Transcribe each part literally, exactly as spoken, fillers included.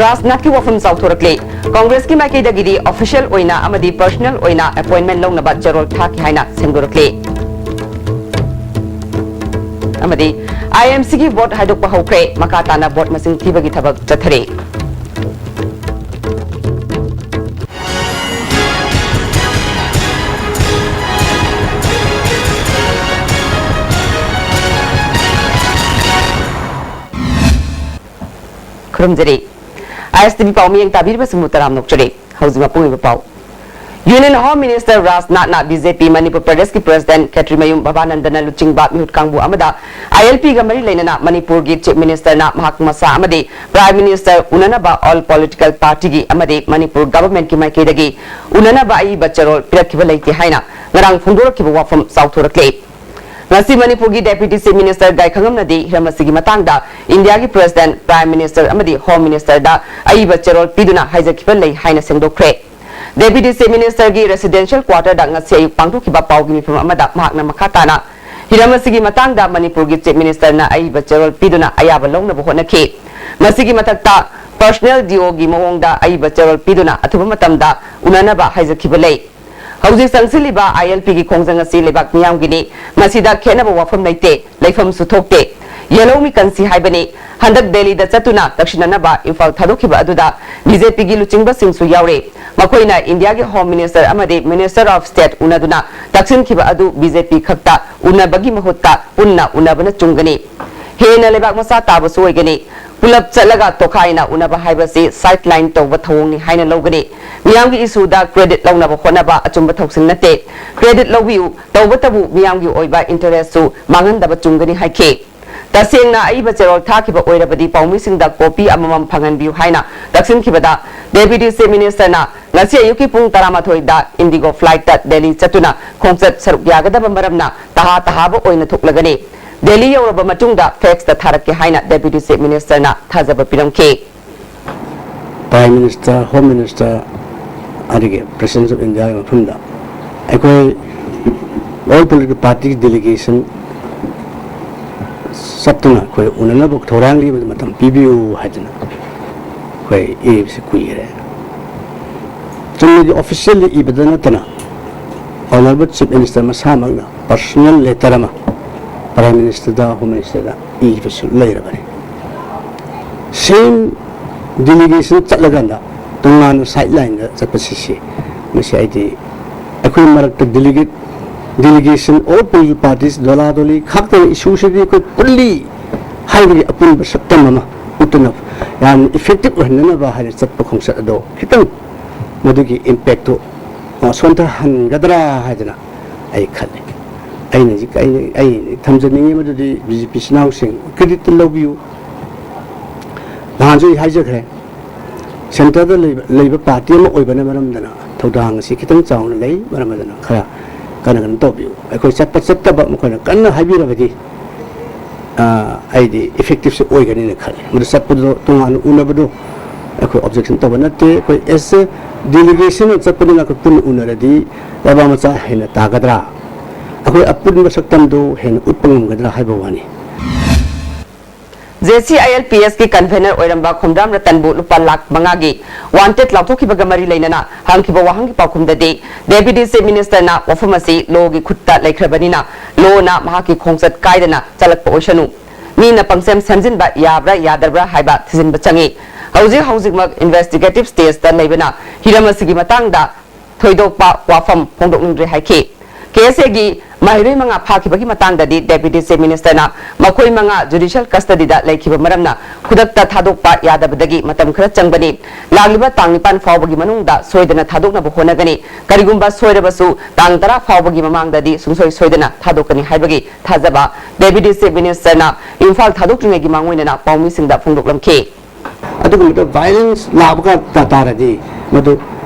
ꯔꯥꯖꯅꯥꯊꯀꯤ ꯋꯥꯐꯝ ꯆꯥꯎꯊꯣꯔꯛꯂꯦ꯫ ꯀꯣꯡꯒ꯭ꯔꯦꯁꯀꯤ ꯃꯥꯏꯀꯩꯗꯒꯤꯗꯤ official ꯑꯣꯏꯅ ꯑꯃꯗꯤ personal ꯑꯣꯏꯅ appointment ꯂꯧꯅꯕ ꯆꯦꯔꯣꯜ ꯊꯥꯈꯤ ꯍꯥꯏꯅ ꯁꯦꯡꯗꯣꯔꯛꯂꯦ꯫ ꯑꯃꯗꯤ IMCꯒꯤ vote ꯍꯥꯏꯗꯣꯛꯄ ꯍꯧꯈ꯭ꯔꯦ꯫ ꯃꯈꯥ ꯇꯥꯅ vote ꯃꯁꯤꯡ ꯊꯤꯕꯒꯤ ꯊꯕꯛ ꯆꯠꯊꯔꯤ꯫ ꯈꯨꯔꯨꯝꯖꯔꯤ꯫ ISTV ꯄꯥꯎ ꯃꯤꯠꯌꯦꯡ ꯇꯥꯕꯤꯔꯤꯕꯁꯤꯡꯕꯨ ꯇꯔꯥꯝꯅ ꯑꯣꯛꯆꯔꯤ꯫ ꯍꯧꯖꯤꯛ ꯃꯄꯨꯡ ꯑꯣꯏꯕ ꯄꯥꯎ꯫ Union Home Minister ꯔꯥꯖꯅꯥꯊꯅ BJP Manipur ꯄ꯭ꯔꯗꯦꯁꯀꯤ President ꯈꯦꯇ꯭ꯔꯤꯃꯌꯨꯝ ꯚꯕꯥꯅꯟꯗꯅ ꯂꯨꯆꯤꯡꯕ ꯃꯤꯍꯨꯠ ꯀꯥꯡꯕꯨ ꯑꯃꯗ ILPꯒ ꯃꯔꯤ ꯂꯩꯅꯅ ꯃꯅꯤꯄꯨꯔꯒꯤ Chief Ministerꯅ ꯃꯍꯥꯛ ꯃꯁꯥ ꯑꯃꯗꯤ Prime Minister ꯎꯅꯅꯕ all political partyꯒꯤ ꯑꯃꯗꯤ ꯃꯅꯤꯄꯨꯔ governmentꯀꯤ ꯃꯥꯏꯀꯩꯗꯒꯤ ꯎꯅꯅꯕ ꯑꯏꯕ ꯆꯦꯔꯣꯜ ꯄꯤꯔꯛꯈꯤꯕ ꯂꯩꯇꯦ ꯍꯥꯏꯅ ꯉꯔꯥꯡ ꯐꯣꯡꯗꯣꯔꯛꯈꯤꯕ ꯋꯥꯐꯝ ꯆꯥꯎꯊꯣꯔꯛꯂꯦ꯫ ꯉꯁꯤ ꯃꯅꯤꯄꯨꯔꯒꯤ Deputy Chief Minister ꯒꯥꯏꯈꯪꯉꯝꯅꯗꯤ ꯍꯤꯔꯝ ꯑꯁꯤꯒꯤ ꯃꯇꯥꯡꯗ ꯏꯟꯗꯤꯌꯥꯒꯤ President, Prime Minister ꯑꯃꯗꯤ Home Ministerꯗ ꯑꯏꯕ ꯆꯦꯔꯣꯜ ꯄꯤꯗꯨꯅ ꯍꯥꯏꯖꯈꯤꯕ ꯂꯩ ꯍꯥꯏꯅ ꯁꯦꯡꯗꯣꯛꯈ꯭ꯔꯦ꯫ Deputy Chief Ministerꯒꯤ residential quarterꯗ ꯉꯁꯤ ꯑꯌꯨꯛ ꯄꯥꯡꯊꯣꯛꯈꯤꯕ ꯄꯥꯎꯒꯤ ꯃꯤꯐꯝ ꯑꯃꯗ ꯃꯍꯥꯛꯅ ꯃꯈꯥ ꯇꯥꯅ ꯍꯤꯔꯝ ꯑꯁꯤꯒꯤ ꯃꯇꯥꯡꯗ ꯃꯅꯤꯄꯨꯔꯒꯤ Chief Ministerꯅ ꯑꯏꯕ ꯆꯦꯔꯣꯜ ꯄꯤꯗꯨꯅ ꯑꯌꯥꯕ ꯂꯧꯅꯕ ꯍꯣꯠꯅꯈꯤ꯫ ꯃꯁꯤꯒꯤ ꯃꯊꯛꯇ personal DOꯒꯤ ꯃꯑꯣꯡꯗ ꯑꯏꯕ ꯆꯦꯔꯣꯜ ꯄꯤꯗꯨꯅ ꯑꯊꯨꯕ ꯃꯇꯝꯗ ꯎꯅꯅꯕ ꯍꯥꯏꯖꯈꯤꯕ ꯂꯩ꯫ ꯍꯧꯖꯤꯛ ꯆꯪꯁꯤꯜꯂꯤꯕ ILPꯒꯤ ꯈꯣꯡꯖꯪ ꯑꯁꯤ ꯂꯩꯕꯥꯛ ꯃꯤꯌꯥꯝꯒꯤꯅꯤ꯫ ꯃꯁꯤꯗ ꯈꯦꯠꯅꯕ ꯋꯥꯐꯝ ꯂꯩꯇꯦ, ꯂꯩꯐꯝꯁꯨ ꯊꯣꯛꯇꯦ꯫ ꯌꯦꯜꯍꯧꯃꯤ ꯀꯟꯁꯤ ꯍꯥꯏꯕꯅꯤ꯫ ꯍꯟꯗꯛ ꯗꯦꯜꯂꯤꯗ ꯆꯠꯇꯨꯅ ꯇꯛꯁꯤꯟꯅꯅꯕ ꯏꯝꯐꯥꯜ ꯊꯥꯗꯣꯛꯈꯤꯕ ꯑꯗꯨꯗ BJPꯒꯤ ꯂꯨꯆꯤꯡꯕꯁꯤꯡꯁꯨ ꯌꯥꯎꯔꯦ꯫ ꯃꯈꯣꯏꯅ ꯏꯟꯗꯤꯌꯥꯒꯤ Home Minister ꯑꯃꯗꯤ Minister of State ꯎꯅꯗꯨꯅ ꯇꯛꯁꯤꯟꯈꯤꯕ ꯑꯗꯨ BJP ꯈꯛꯇ ꯎꯅꯕꯒꯤ ꯃꯍꯨꯠꯇ ꯄꯨꯟꯅ ꯎꯅꯕꯅ ꯆꯨꯝꯒꯅꯤ꯫ ꯍꯦꯟꯅ ꯂꯩꯕꯥꯛ ꯃꯆꯥ ꯇꯥꯕꯁꯨ ꯑꯣꯏꯒꯅꯤ꯫ ꯄꯨꯂꯞ ꯆꯠꯂꯒ ꯇꯣꯈꯥꯏꯅ ꯎꯅꯕ ꯍꯥꯏꯕꯁꯤ sideline ꯇꯧꯕ ꯊꯧꯑꯣꯡꯅꯤ ꯍꯥꯏꯅ ꯂꯧꯒꯅꯤ꯫ ꯃꯤꯌꯥꯝꯒꯤ issueꯗ credit ꯂꯧꯅꯕ ꯍꯣꯠꯅꯕ ꯑꯆꯨꯝꯕ ꯊꯧꯁꯤꯜ ꯅꯠꯇꯦ꯫ Credit ꯂꯧꯕꯤꯌꯨ, ꯇꯧꯕꯇꯕꯨ ꯃꯤꯌꯥꯝꯒꯤ ꯑꯣꯏꯕ interestꯁꯨ ꯃꯥꯡꯍꯟꯗꯕ ꯆꯨꯝꯒꯅꯤ ꯍꯥꯏꯈꯤ꯫ ꯇꯁꯦꯡꯅ ꯑꯏꯕ ꯆꯦꯔꯣꯜ ꯊꯥꯈꯤꯕ ꯑꯣꯏꯔꯕꯗꯤ ꯄꯥꯎꯃꯤꯁꯤꯡꯗ copy ꯑꯃꯃꯝ ꯐꯪꯍꯟꯕꯤꯌꯨ ꯍꯥꯏꯅ ꯇꯛꯁꯤꯟꯈꯤꯕꯗ Deputy Chief Ministerꯅ ꯉꯁꯤ ꯑꯌꯨꯛꯀꯤ ꯄꯨꯡ ꯇꯔꯥꯃꯥꯊꯣꯏꯗ Indigo flightꯇ ꯗꯦꯜꯂꯤ ꯆꯠꯇꯨꯅ ꯈꯣꯡꯆꯠ ꯁꯔꯨꯛ ꯌꯥꯒꯗꯕ ꯃꯔꯝꯅ ꯇꯍꯥ ꯇꯍꯥꯕ ꯑꯣꯏꯅ ꯊꯣꯛꯂꯒꯅꯤ꯫ ꯗꯦꯜꯂꯤ ꯌꯧꯔꯕ ꯃꯇꯨꯡꯗ faxꯇ ꯊꯥꯔꯛꯀꯦ ꯍꯥꯏꯅ Deputy Chief Ministerꯅ ꯊꯥꯖꯕ ꯄꯤꯔꯝꯈꯤ꯫ Prime Minister, Home Minister ꯑꯗꯒꯤ President of Indiaꯒꯤ ꯃꯐꯝꯗ ꯑꯩꯈꯣꯏ all political party delegation ꯆꯠꯇꯨꯅ ꯑꯩꯈꯣꯏ ꯎꯅꯅꯕ ꯊꯧꯔꯥꯡꯒꯤ ꯃꯇꯝ ꯄꯤꯕꯤꯌꯨ ꯍꯥꯏꯗꯅ ꯄꯩ ꯏꯕꯁꯤ ꯀꯨꯏꯔꯦ꯫ ꯆꯨꯝꯅꯒꯤ officially ꯏꯕꯗ ꯅꯠꯇꯅ Honourable Chief Minister ꯃꯁꯥꯃꯛꯅ personal letter ꯑꯃ Prime Ministerꯗ, Home Ministerꯗ ꯏꯕꯁꯨ ꯂꯩꯔꯕꯅꯤ꯫ Same delegation ꯆꯠꯂꯀꯥꯟꯗ ꯇꯣꯉꯥꯟꯅ sideline ꯆꯠꯄꯁꯤꯁꯤ ꯃꯁꯤ ꯑꯩꯗꯤ ꯑꯩꯈꯣꯏ ꯃꯔꯛꯇ delegate, delegation, all political parties Dola ꯗꯣꯂꯤ ꯈꯥꯛꯇꯅ ꯏꯁꯨꯁꯤꯗꯤ ꯑꯩꯈꯣꯏ ꯄꯨꯜꯂꯤ ꯍꯥꯏꯕꯒꯤ ꯑꯄꯨꯟꯕ ꯁꯛꯇꯝ ꯑꯃ ꯎꯠꯇꯅ ꯌꯥꯝꯅ effective ꯑꯣꯏꯍꯟꯅꯅꯕ ꯍꯥꯏꯅ ꯆꯠꯄ ꯈꯣꯡꯆꯠ ꯑꯗꯣ ꯈꯤꯇꯪ ꯃꯗꯨꯒꯤ impactꯇꯨ ꯁꯣꯟꯊꯍꯟꯒꯗ꯭ꯔꯥ ꯍꯥꯏꯗꯅ ꯑꯩ ꯈꯜꯂꯤ꯫ ꯑꯩꯅ ꯍꯧꯖꯤꯛ ꯑꯩꯅ ꯑꯩ ꯊꯝꯖꯅꯤꯡꯉꯤ ꯃꯗꯨꯗꯤ BJP ꯏꯆꯤꯟ ꯏꯅꯥꯎꯁꯤꯡ creditꯇ ꯂꯧꯕꯤꯌꯨ꯫ ꯅꯍꯥꯟꯁꯨ ꯑꯩ ꯍꯥꯏꯖꯈ꯭ꯔꯦ, centreꯗ ꯂꯩꯕ, ꯂꯩꯕ party ꯑꯃ ꯑꯣꯏꯕꯅ ꯃꯔꯝꯗꯅ ꯊꯧꯗꯥꯡ ꯑꯁꯤ ꯈꯤꯇꯪ ꯆꯥꯎꯅ ꯂꯩ꯫ ꯃꯔꯝ ꯑꯗꯨꯅ ꯈꯔ ꯀꯟꯅ ꯀꯩꯅꯣ ꯇꯧꯕꯤꯌꯨ꯫ ꯑꯩꯈꯣꯏ ꯆꯠꯄ ꯆꯠꯇꯕ ꯃꯈꯣꯏꯅ ꯀꯟꯅ ꯍꯥꯏꯕꯤꯔꯕꯗꯤ ꯑꯩꯗꯤ effectiveꯁꯨ ꯑꯣꯏꯒꯅꯤꯅ ꯈꯜꯂꯤ꯫ ꯃꯗꯨ ꯆꯠꯄꯗꯣ ꯇꯣꯉꯥꯟꯅ ꯎꯅꯕꯗꯣ ꯑꯩꯈꯣꯏ objection ꯇꯧꯕ ꯅꯠꯇꯦ꯫ ꯑꯩꯈꯣꯏ as a delegation ꯆꯠꯄꯅꯤꯅ ꯑꯩꯈꯣꯏ ꯄꯨꯟꯅ ꯎꯅꯔꯗꯤ ꯂꯩꯕꯥꯛ ꯃꯆꯥ ꯍꯦꯟꯅ ꯇꯥꯒꯗ꯭ꯔꯥ, ꯑꯩꯈꯣꯏ ꯑꯄꯨꯟꯕ ꯁꯛꯇꯝꯗꯨ ꯍꯦꯟꯅ ꯎꯠꯄ ꯉꯝꯒꯗ꯭ꯔꯥ ꯍꯥꯏꯕ ꯋꯥꯅꯤ꯫ JCILPSꯀꯤ convener ꯑꯣꯏꯔꯝꯕ ꯈꯣꯝꯗ꯭ꯔꯥꯝ ꯔꯇꯟꯕꯨ ꯂꯨꯄꯥ ꯂꯥꯈ ꯃꯉꯥꯒꯤ wanted ꯂꯥꯎꯊꯣꯛꯈꯤꯕꯒ ꯃꯔꯤ ꯂꯩꯅꯅ ꯍꯪꯈꯤꯕ ꯋꯥꯍꯪꯒꯤ ꯄꯥꯎꯈꯨꯝꯗꯗꯤ Deputy Chief Ministerꯅ ꯋꯥꯐꯝ ꯑꯁꯤ lawꯒꯤ ꯈꯨꯠꯇ ꯂꯩꯈ꯭ꯔꯕꯅꯤꯅ lawꯅ ꯃꯍꯥꯛꯀꯤ ꯈꯣꯡꯆꯠ ꯀꯥꯏꯗꯅ ꯆꯠꯂꯛꯄ ꯑꯣꯏꯁꯅꯨ꯫ ꯃꯤꯅ ꯄꯪꯁꯦꯝ ꯁꯦꯝꯖꯤꯟꯕ ꯌꯥꯕ꯭ꯔꯥ ꯌꯥꯗꯕ꯭ꯔꯥ ꯍꯥꯏꯕ ꯊꯤꯖꯤꯟꯕ ꯆꯪꯏ꯫ ꯍꯧꯖꯤꯛ ꯍꯧꯖꯤꯛꯃꯛ investigative stageꯇ ꯂꯩꯕꯅ ꯍꯤꯔꯝ ꯑꯁꯤꯒꯤ ꯃꯇꯥꯡꯗ ꯊꯣꯏꯗꯣꯛꯄ ꯋꯥꯐꯝ ꯐꯣꯡꯗꯣꯛꯅꯤꯡꯗ꯭ꯔꯦ ꯍꯥꯏꯈꯤ꯫ KSAꯒꯤ ꯃꯍꯩꯔꯣꯏ ꯃꯉꯥ ꯐꯥꯈꯤꯕꯒꯤ ꯃꯇꯥꯡꯗꯗꯤ Deputy Chief Ministerꯅ ꯃꯈꯣꯏ ꯃꯉꯥ judicial custodyꯗ ꯂꯩꯈꯤꯕ ꯃꯔꯝꯅ ꯈꯨꯗꯛꯇ ꯊꯥꯗꯣꯛꯄ ꯌꯥꯗꯕꯗꯒꯤ ꯃꯇꯝ ꯈꯔ ꯆꯪꯕꯅꯤ꯫ ꯂꯥꯛꯂꯤꯕ ꯇꯥꯡ ꯅꯤꯄꯥꯟ ꯐꯥꯎꯕꯒꯤ ꯃꯅꯨꯡꯗ ꯁꯣꯏꯗꯅ ꯊꯥꯗꯣꯛꯅꯕ ꯍꯣꯠꯅꯒꯅꯤ꯫ ꯀꯔꯤꯒꯨꯝꯕ ꯁꯣꯏꯔꯕꯁꯨ ꯇꯥꯡ ꯇꯔꯥ ꯐꯥꯎꯕꯒꯤ ꯃꯃꯥꯡꯗꯗꯤ ꯁꯨꯡꯁꯣꯏ ꯁꯣꯏꯗꯅ ꯊꯥꯗꯣꯛꯀꯅꯤ ꯍꯥꯏꯕꯒꯤ ꯊꯥꯖꯕ Deputy Chief Ministerꯅ ꯏꯝꯐꯥꯜ ꯊꯥꯗꯣꯛꯇ꯭ꯔꯤꯉꯩꯒꯤ ꯃꯥꯡꯑꯣꯏꯅꯅ ꯄꯥꯎꯃꯤꯁꯤꯡꯗ ꯐꯣꯡꯗꯣꯛꯂꯝꯈꯤ꯫ ꯑꯗꯨꯒꯨꯝꯕꯗ violence ꯂꯥꯛꯄ ꯇꯥꯔꯗꯤ ꯃꯗꯨ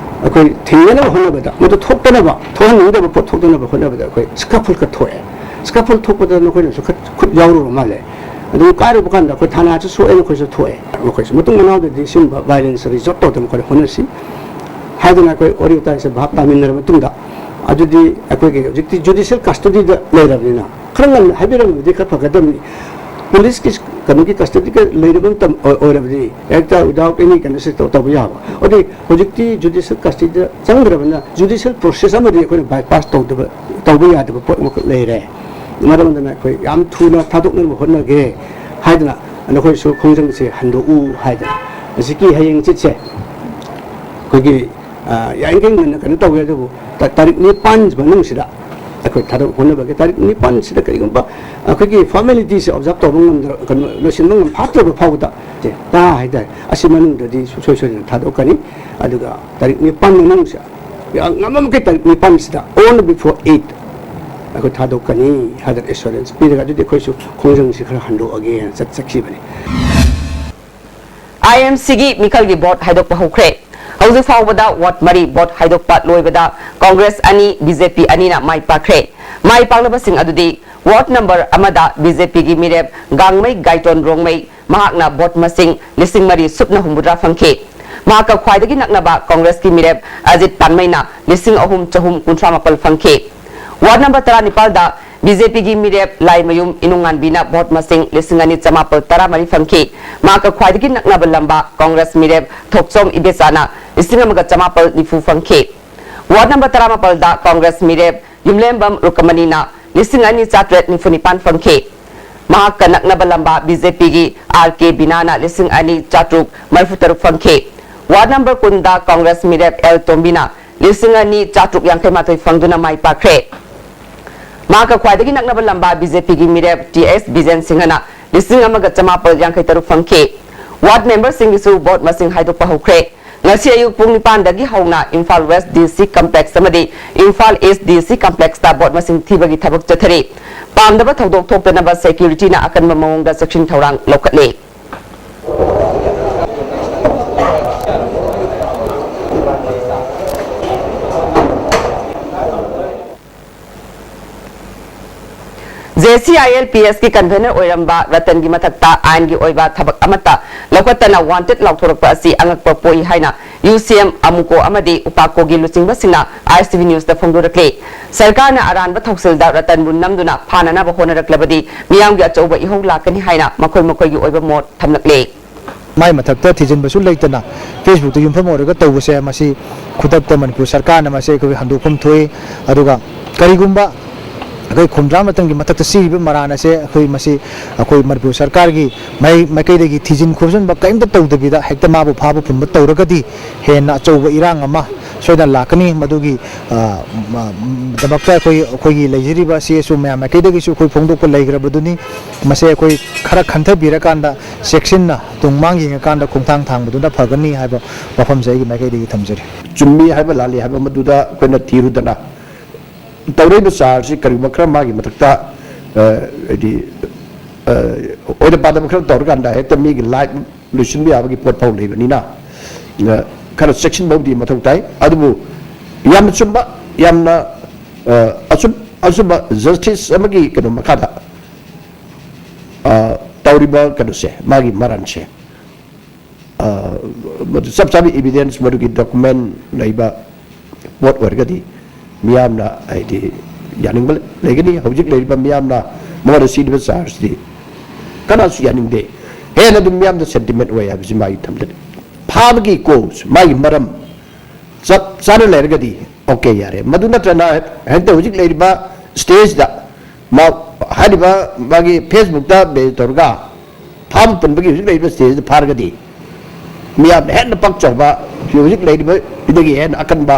ꯑꯩꯈꯣꯏ ꯊꯤꯡꯅꯅꯕ ꯍꯣꯠꯅꯕꯗ, ꯃꯗꯨ ꯊꯣꯛꯇꯅꯕ, ꯊꯣꯛꯍꯟꯅꯤꯡꯗꯕ ꯄꯣꯠ ꯊꯣꯛꯇꯅꯕ ꯍꯣꯠꯅꯕꯗ ꯑꯩꯈꯣꯏ scaffoldꯀ ꯊꯣꯛꯑꯦ꯫ Scaffold ꯊꯣꯛꯄꯗ ꯅꯈꯣꯏꯅꯁꯨ ꯈꯨꯠ, ꯈꯨꯠ ꯌꯥꯎꯔꯨꯔ ꯃꯥꯜꯂꯦ꯫ ꯑꯗꯨ ꯀꯥꯏꯔꯨꯕ ꯀꯥꯟꯗ ꯑꯩꯈꯣꯏ ꯊꯥꯅꯥꯁꯨ ꯁꯣꯛꯑꯦ, ꯅꯈꯣꯏꯁꯨ ꯊꯣꯛꯑꯦ꯫ ꯃꯈꯣꯏꯁꯨ ꯃꯇꯨꯡ ꯃꯅꯥꯎꯗꯗꯤ ꯁꯤꯒꯨꯝꯕ violenceꯁꯦ resort ꯇꯧꯗꯅꯕ ꯑꯩꯈꯣꯏꯅ ꯍꯣꯠꯅꯁꯤ ꯍꯥꯏꯗꯅ ꯑꯩꯈꯣꯏ ꯋꯥꯔꯤ ꯋꯥꯇꯥꯏꯁꯦ ꯚꯥꯞ ꯇꯥꯃꯤꯟꯅꯔꯕ ꯃꯇꯨꯡꯗ, ꯑꯗꯨꯗꯤ ꯑꯩꯈꯣꯏꯒꯤ ꯍꯧꯖꯤꯛꯇꯤ judicial custodyꯗ ꯂꯩꯔꯕꯅꯤꯅ ꯈꯔ ꯉꯟꯅ ꯍꯥꯏꯕꯤꯔꯝꯃꯕꯗꯤ ꯈꯔ ꯐꯒꯗꯕꯅꯤ꯫ ꯄꯨꯂꯤꯁꯀꯤ ꯀꯩꯅꯣꯒꯤ ꯀꯁꯇꯗꯤꯒ ꯂꯩꯔꯕ ꯃꯇꯝ ꯑꯣꯏ- ꯑꯣꯏꯔꯕꯗꯤ ꯍꯦꯛꯇ without any ꯀꯩꯅꯣꯁꯦ ꯇꯧ- ꯇꯧꯕ ꯌꯥꯕ꯫ ꯑꯗꯨꯗꯤ ꯍꯧꯖꯤꯛꯇꯤ ꯖꯨꯗꯤꯁꯤꯌꯦꯜ ꯀꯁꯇꯗꯤꯗ ꯆꯪꯈ꯭ꯔꯕꯅꯤꯅ ꯖꯨꯗꯤꯁꯤꯌꯦꯜ ꯄ꯭ꯔꯣꯁꯦꯁ ꯑꯃꯗꯤ ꯑꯩꯈꯣꯏꯅ ꯕꯥꯏꯄꯥꯁ ꯇꯧꯗꯕ ꯇꯧꯕ ꯌꯥꯗꯕ ꯄꯣꯠ ꯑꯃꯈꯛ ꯂꯩꯔꯦ꯫ ꯃꯔꯝ ꯑꯗꯨꯅ ꯑꯩꯈꯣꯏ ꯌꯥꯝ ꯊꯨꯅ ꯊꯥꯗꯣꯛꯅꯕ ꯍꯣꯠꯅꯒꯦ ꯍꯥꯏꯗꯅ ꯅꯈꯣꯏꯁꯨ ꯈꯣꯡꯖꯪꯁꯦ ꯍꯟꯗꯣꯛꯎ ꯍꯥꯏꯗꯅ ꯍꯧꯖꯤꯛꯀꯤ ꯍꯌꯦꯡ ꯆꯤꯠꯁꯦ ꯑꯩꯈꯣꯏꯒꯤ ꯌꯥꯔꯤꯈꯩ ꯉꯟꯅ ꯀꯩꯅꯣ ꯇꯧꯒꯦ꯫ ꯑꯗꯨꯕꯨ ꯇꯥꯔꯤꯛ ꯅꯤꯄꯥꯟ ꯃꯅꯨꯡꯁꯤꯗ ꯑꯩꯈꯣꯏ ꯊꯥꯗꯣꯛ ꯍꯣꯠꯅꯕꯒꯤ ꯇꯥꯔꯤꯛ ꯅꯤꯄꯥꯟꯁꯤꯗ ꯀꯔꯤꯒꯨꯝꯕ ꯑꯩꯈꯣꯏꯒꯤ ꯐꯣꯔꯃꯦꯂꯤꯇꯤꯁꯦ ꯑꯣꯕꯖꯥꯔꯕ ꯇꯧꯕ ꯉꯝꯗ꯭ꯔ ꯀꯩꯅꯣ ꯂꯣꯏꯁꯤꯟꯕ ꯉꯝ ꯐꯥꯠꯇ꯭ꯔꯕ ꯐꯥꯎꯕꯗ ꯇꯥ ꯍꯥꯏꯇꯥꯔꯦ ꯑꯁꯤ ꯃꯅꯨꯡꯗꯗꯤ ꯁꯨꯡꯁꯣꯏ ꯁꯣꯏꯗꯅ ꯊꯥꯗꯣꯛꯀꯅꯤ꯫ ꯑꯗꯨꯒ ꯇꯥꯔꯤꯛ ꯅꯤꯄꯥꯟ ꯃꯅꯨꯡꯁꯦ ꯉꯝꯃꯝꯈꯩ ꯇꯥꯔꯤꯛ ꯅꯤꯄꯥꯟꯁꯤꯗ on before eight ꯑꯩꯈꯣꯏ ꯊꯥꯗꯣꯛꯀꯅꯤ ꯍꯥꯏꯗꯅ ꯑꯦꯁꯨꯔꯦꯟꯁ ꯄꯤꯔꯒ ꯑꯗꯨꯗꯤ ꯑꯩꯈꯣꯏꯁꯨ ꯈꯣꯡꯖꯪꯁꯤ ꯈꯔ ꯍꯟꯗꯣꯛꯑꯒꯦꯅ ꯆꯠꯆꯈꯤꯕꯅꯤ꯫ ꯑꯥꯏ ꯑꯦꯝ ꯁꯤꯒꯤ ꯃꯤꯈꯜꯒꯤ ꯚꯣꯠ ꯍꯥꯏꯗꯣꯛꯄ ꯍꯧꯈ꯭ꯔꯦ꯫ ꯍꯧꯖꯤꯛ ꯐꯥꯎꯕꯗ ꯋꯥꯔꯗ ꯃꯔꯤ ꯚꯣꯠ ꯍꯥꯏꯗꯣꯛꯄ ꯂꯣꯏꯕꯗ ꯀꯣꯡꯒ꯭ꯔꯦꯁ ꯑꯅꯤ, ꯕꯤ ꯖꯦ ꯄꯤ ꯑꯅꯤꯅ ꯃꯥꯏ ꯄꯥꯛꯈ꯭ꯔꯦ꯫ ꯃꯥꯏ ꯄꯥꯛꯂꯕꯁꯤꯡ ꯑꯗꯨꯗꯤ ꯋꯥꯔꯗ ꯅꯝꯕꯔ ꯑꯃꯗ ꯕꯤ ꯖꯦ ꯄꯤꯒꯤ ꯃꯤꯔꯦꯞ ꯒꯥꯡꯃꯩ ꯒꯥꯏꯇꯣꯟ ꯔꯣꯡꯃꯩ, ꯃꯍꯥꯛꯅ ꯚꯣꯠ ꯃꯁꯤꯡ ꯂꯤꯁꯤꯡ ꯃꯔꯤ ꯁꯨꯞꯅ ꯍꯨꯝꯐꯨꯇꯔꯥ ꯐꯪꯈꯤ꯫ ꯃꯍꯥꯛꯀ ꯈ꯭ꯋꯥꯏꯗꯒꯤ ꯅꯛꯅꯕ ꯀꯣꯡꯒ꯭ꯔꯦꯁꯀꯤ ꯃꯤꯔꯦꯞ ꯑꯖꯤꯠ ꯄꯥꯟꯃꯩꯅ ꯂꯤꯁꯤꯡ ꯑꯍꯨꯝ ꯆꯍꯨꯝ ꯀꯨꯟꯊ꯭ꯔꯥ ꯃꯥꯄꯜ ꯐꯪꯈꯤ꯫ ꯋꯥꯔꯗ ꯅꯝꯕꯔ ꯇꯔꯥꯅꯤꯄꯥꯜꯗ ꯕꯤ ꯖꯦ ꯄꯤꯒꯤ ꯃꯤꯔꯦꯞ ꯂꯥꯏꯃꯌꯨꯝ ꯏꯅꯨꯡꯉꯥꯟꯕꯤꯅ ꯚꯣꯠ ꯃꯁꯤꯡ ꯂꯤꯁꯤꯡ ꯑꯅꯤ ꯆꯃꯥꯄꯜ ꯇꯔꯥꯃꯔꯤ ꯐꯪꯈꯤ꯫ ꯃꯍꯥꯛꯀ ꯈ꯭ꯋꯥꯏꯗꯒꯤ ꯅꯛꯅꯕ ꯂꯝꯕ ꯀꯣꯡꯒ꯭ꯔꯦꯁ ꯃꯤꯔꯦꯞ ꯊꯣꯛꯆꯣꯝ ꯏꯕꯦꯆꯥꯅ ꯂꯤꯁꯤꯡ ꯑꯃꯒ ꯆꯃꯥꯄꯜ ꯅꯤꯐꯨ ꯐꯪꯈꯤ꯫ ꯋꯥꯔꯗ ꯅꯝꯕꯔ ꯇꯔꯥꯃꯥꯄꯜꯗ ꯀꯣꯡꯒ꯭ꯔꯦꯁ ꯃꯤꯔꯦꯞ ꯌꯨꯝꯂꯦꯝꯕꯝ ꯔꯨꯀꯃꯅꯤꯅ ꯂꯤꯁꯤꯡ ꯑꯅꯤ ꯆꯥꯇ꯭ꯔꯦꯠ ꯅꯤꯐꯨ ꯅꯤꯄꯥꯟ ꯐꯪꯈꯤ꯫ ꯃꯍꯥꯛꯀ ꯅꯛꯅꯕ ꯂꯝꯕ ꯕꯤ ꯖꯦ ꯄꯤꯒꯤ ꯑꯥꯔ ꯀꯦ ꯕꯤꯅꯥꯅ ꯂꯤꯁꯤꯡ ꯑꯅꯤ ꯆꯥꯇ꯭ꯔꯨꯛ ꯃꯔꯤꯐꯨ ꯇꯔꯨꯛ ꯐꯪꯈꯤ꯫ ꯋꯥꯔꯗ ꯅꯝꯕꯔ ꯀꯨꯟꯗ ꯀꯣꯡꯒ꯭ꯔꯦꯁ ꯃꯤꯔꯦꯞ ꯑꯦꯜ ꯇꯣꯝꯕꯤꯅ ꯂꯤꯁꯤꯡ ꯑꯅꯤ ꯆꯥꯇ꯭ꯔꯨꯛ ꯌꯥꯡꯈꯩ ꯃꯥꯊꯣꯏ ꯐꯪꯗꯨꯅ ꯃꯥꯏ ꯄꯥꯛꯈ꯭ꯔꯦ꯫ ꯃꯍꯥꯛꯀ ꯈ꯭ꯋꯥꯏꯗꯒꯤ ꯅꯛꯅꯕ ꯂꯝꯕ ꯕꯤ ꯖꯦ ꯄꯤꯒꯤ ꯃꯤꯔꯦꯞ ꯇꯤ ꯑꯦꯁ ꯕꯤꯖꯦꯟ ꯁꯤꯡꯍꯅ ꯂꯤꯁꯤꯡ ꯑꯃꯒ ꯆꯃꯥꯄꯜ ꯌꯥꯡꯈꯩ ꯇꯔꯨꯛ ꯐꯪꯈꯤ꯫ ꯋꯥꯔꯗ ꯃꯦꯝꯕꯔꯁꯤꯡꯒꯤꯁꯨ ꯚꯣꯠ ꯃꯁꯤꯡ ꯍꯥꯏꯗꯣꯛꯄ ꯍꯧꯈ꯭ꯔꯦ꯫ ꯉꯁꯤ ꯑꯌꯨꯛ ꯄꯨꯡ ꯅꯤꯄꯥꯟꯗꯒꯤ ꯍꯧꯅ ꯏꯝꯐꯥꯜ ꯋꯦꯁ ꯗꯤ ꯁꯤ ꯀꯝꯄ꯭ꯂꯦꯛꯁ ꯑꯃꯗꯤ ꯏꯝꯐꯥꯜ ꯏꯁ ꯗꯤ ꯁꯤ ꯀꯝꯄ꯭ꯂꯦꯛꯁꯇ ꯚꯣꯠ ꯃꯁꯤꯡ ꯊꯤꯕꯒꯤ ꯊꯕꯛ ꯆꯠꯊꯔꯤ꯫ ꯄꯥꯝꯗꯕ ꯊꯧꯗꯣꯛ ꯊꯣꯛꯇꯅꯕ ꯁꯦꯀ꯭ꯌꯨꯔꯤꯇꯤꯅ ꯑꯀꯟꯕ ꯃꯑꯣꯡꯗ ꯆꯦꯛꯁꯤꯟ ꯊꯧꯔꯥꯡ ꯂꯧꯈꯠꯂꯤ꯫ ꯑꯦ C I L P ꯑꯦꯁꯀꯤ convener ꯑꯣꯏꯔꯝꯕ ꯔꯇꯟꯒꯤ ꯃꯊꯛꯇ ꯑꯥꯏꯟꯒꯤ ꯑꯣꯏꯕ ꯊꯕꯛ ꯑꯃꯠꯇ ꯂꯧꯈꯠꯇꯅ wanted ꯂꯥꯎꯊꯣꯔꯛꯄ ꯑꯁꯤ ꯑꯉꯛꯄ ꯄꯣꯛꯏ ꯍꯥꯏꯅ ꯌꯨ ꯁꯤ ꯑꯦꯝ ꯑꯃꯨꯀꯣ ꯑꯃꯗꯤ ꯎꯄꯥꯀꯣꯒꯤ ꯂꯨꯆꯤꯡꯕꯁꯤꯡꯅ ꯑꯥꯏ ꯑꯦꯁ ꯇꯤ ꯚꯤ ꯅ꯭ꯌꯨꯁꯇ ꯐꯣꯡꯗꯣꯔꯛꯂꯤ꯫ ꯁꯔꯀꯥꯔꯅ ꯑꯔꯥꯟꯕ ꯊꯧꯁꯤꯜꯗ ꯔꯇꯟꯕꯨ ꯅꯝꯗꯨꯅ ꯐꯥꯅꯅꯕ ꯍꯣꯠꯅꯔꯛꯂꯕꯗꯤ ꯃꯤꯌꯥꯝꯒꯤ ꯑꯆꯧꯕ ꯏꯍꯧ ꯂꯥꯛꯀꯅꯤ ꯍꯥꯏꯅ ꯃꯈꯣꯏ ꯃꯈꯣꯏꯒꯤ ꯑꯣꯏꯕ ꯃꯣꯠ ꯊꯝꯂꯛꯂꯤ꯫ ꯃꯥꯏ ꯃꯊꯛꯇ ꯊꯤꯖꯤꯟꯕꯁꯨ ꯂꯩꯇꯅ Facebook-ꯇ ꯌꯨꯝꯐꯝ ꯑꯣꯏꯔꯒ ꯇꯧꯕꯁꯦ, ꯃꯁꯤ ꯈꯨꯗꯛꯇ ꯃꯅꯤꯄꯨꯔ ꯁꯔꯀꯥꯔꯅ ꯃꯁꯤ ꯑꯩꯈꯣꯏ ꯍꯟꯗꯣꯛꯐꯝ ꯊꯣꯛꯏ꯫ ꯑꯗꯨꯒ ꯀꯔꯤꯒꯨꯝꯕ ꯑꯩꯈꯣꯏ ꯈꯨꯝꯗ꯭ꯔꯥ ꯃꯇꯝꯒꯤ ꯃꯊꯛꯇ ꯁꯤꯔꯤꯕ ꯃꯔꯥꯟ ꯑꯁꯦ ꯑꯩꯈꯣꯏ ꯃꯁꯤ ꯑꯩꯈꯣꯏ ꯃꯅꯤꯄꯨꯔ ꯁꯔꯀꯥꯔꯒꯤ ꯃꯥꯏ-, ꯃꯥꯏꯀꯩꯗꯒꯤ ꯊꯤꯖꯤꯟ ꯈꯣꯝꯖꯤꯟꯕ ꯀꯔꯤꯝꯇ ꯇꯧꯗꯕꯤꯗ ꯍꯦꯛꯇ ꯃꯥꯕꯨ ꯐꯥꯕ ꯄꯨꯟꯕ ꯇꯧꯔꯒꯗꯤ ꯍꯦꯟꯅ ꯑꯆꯧꯕ ꯏꯔꯥꯡ ꯑꯃ ꯁꯣꯏꯗꯅ ꯂꯥꯛꯀꯅꯤ꯫ ꯃꯗꯨꯒꯤ, ꯑ, ꯃ-, ꯗꯃꯛꯇ ꯑꯩꯈꯣꯏ, ꯑꯩꯈꯣꯏꯒꯤ ꯂꯩꯖꯔꯤꯕ ꯁꯤ ꯑꯦꯁ ꯑꯣ ꯃꯌꯥꯝ ꯃꯥꯏꯀꯩꯗꯒꯤꯁꯨ ꯑꯩꯈꯣꯏ ꯐꯣꯡꯗꯣꯛꯄ ꯂꯩꯈ꯭ꯔꯕꯗꯨꯅꯤ꯫ ꯃꯁꯦ ꯑꯩꯈꯣꯏ ꯈꯔ ꯈꯟꯊꯕꯤꯔꯀꯥꯟꯗ, ꯆꯦꯛꯁꯤꯟꯅ ꯇꯨꯡ ꯃꯥꯡ ꯌꯦꯡꯉꯀꯥꯟꯗ ꯈꯣꯡꯊꯥꯡ ꯊꯥꯡꯕꯗꯨꯅ ꯐꯒꯅꯤ ꯍꯥꯏꯕ ꯋꯥꯐꯝꯁꯦ ꯑꯩꯒꯤ ꯃꯥꯏꯀꯩꯗꯒꯤ ꯊꯝꯖꯔꯤ꯫ ꯆꯨꯝꯃꯤ ꯍꯥꯏꯕ ꯂꯥꯜꯂꯤ ꯍꯥꯏꯕ ꯃꯗꯨꯗ ꯑꯩꯈꯣꯏꯅ ꯊꯤꯔꯨꯗꯅ, ꯇꯧꯔꯛꯏꯕ ꯆꯥꯔꯖꯁꯤ ꯀꯔꯤꯒꯨꯝꯕ ꯈꯔ ꯃꯥꯒꯤ ꯃꯊꯛꯇ, ꯑ, ꯍꯥꯏꯗꯤ, ꯑ, ꯑꯣꯏꯗ ꯄꯥꯗꯕ ꯈꯔ ꯇꯧꯔꯀꯥꯟꯗ ꯍꯦꯛꯇ ꯃꯤꯒꯤ ꯂꯥꯏꯐ ꯂꯣꯏꯁꯤꯟꯕ ꯌꯥꯕꯒꯤ ꯄꯣꯠ ꯐꯥꯎ ꯂꯩꯕꯅꯤꯅ, ꯑ, ꯈꯔ ꯆꯦꯛꯁꯤꯟꯕꯕꯨꯗꯤ ꯃꯊꯧ ꯇꯥꯏ꯫ ꯑꯗꯨꯕꯨ ꯌꯥꯝꯅ ꯆꯨꯝꯕ, ꯌꯥꯝꯅ, ꯑ, ꯑꯆꯨꯝ-, ꯑꯆꯨꯝꯕ ꯖꯁꯇꯤꯁ ꯑꯃꯒꯤ ꯀꯩꯅꯣ ꯃꯈꯥꯗ, ꯑ, ꯇꯧꯔꯤꯕ ꯀꯩꯅꯣꯁꯦ, ꯃꯥꯒꯤ ꯃꯔꯥꯟꯁꯦ, ꯑ, ꯃꯗꯨ ꯆꯞ ꯆꯥꯕ ꯏꯕꯤꯗꯦꯟꯁ, ꯃꯗꯨꯒꯤ ꯗꯣꯀꯨꯃꯦꯟ ꯂꯩꯕ ꯄꯣꯠ ꯑꯣꯏꯔꯒꯗꯤ ꯃꯤꯌꯥꯝꯅ, ꯍꯥꯏꯗꯤ, ꯌꯥꯅꯤꯡꯕ ꯂꯩꯒꯅꯤ꯫ ꯍꯧꯖꯤꯛ ꯂꯩꯔꯤꯕ ꯃꯤꯌꯥꯝꯅ ꯃꯉꯣꯟꯗ ꯁꯤꯔꯤꯕ ꯆꯥꯔꯖꯇꯤ ꯀꯅꯥꯁꯨ ꯌꯥꯅꯤꯡꯗꯦ꯫ ꯍꯦꯟꯅ ꯑꯗꯨꯝ ꯃꯤꯌꯥꯝꯗ ꯁꯦꯟꯇꯤꯃꯦꯟ ꯑꯣꯏ ꯍꯥꯏꯕꯁꯤ ꯃꯥꯒꯤ ꯊꯝꯖꯅꯤꯡꯉꯤ꯫ ꯐꯥꯕꯒꯤ ꯀꯣꯖ, ꯃꯥꯒꯤ ꯃꯔꯝ ꯆꯞ ꯆꯥꯅ ꯂꯩꯔꯒꯗꯤ ꯑꯣꯀꯦ, ꯌꯥꯔꯦ꯫ ꯃꯗꯨ ꯅꯠꯇ꯭ꯔꯅ ꯍꯦꯛꯇ ꯍꯧꯖꯤꯛ ꯂꯩꯔꯤꯕ ꯁ꯭ꯇꯦꯖꯇ ꯃꯥ ꯍꯥꯏꯔꯤꯕ ꯃꯥꯒꯤ Facebook-ꯇ ꯕꯦꯖ ꯇꯧꯔꯒ ꯐꯥꯕ ꯄꯨꯟꯕꯒꯤ ꯍꯧꯖꯤꯛ ꯂꯩꯔꯤꯕ ꯁ꯭ꯇꯦꯖꯇ ꯐꯥꯔꯒꯗꯤ ꯃꯤꯌꯥꯝꯅ ꯍꯦꯟꯅ ꯄꯥꯛ ꯆꯥꯎꯕ, ꯍꯧꯖꯤꯛ ꯂꯩꯔꯤꯕ ꯁꯤꯗꯒꯤ ꯍꯦꯟꯅ ꯑꯀꯟꯕ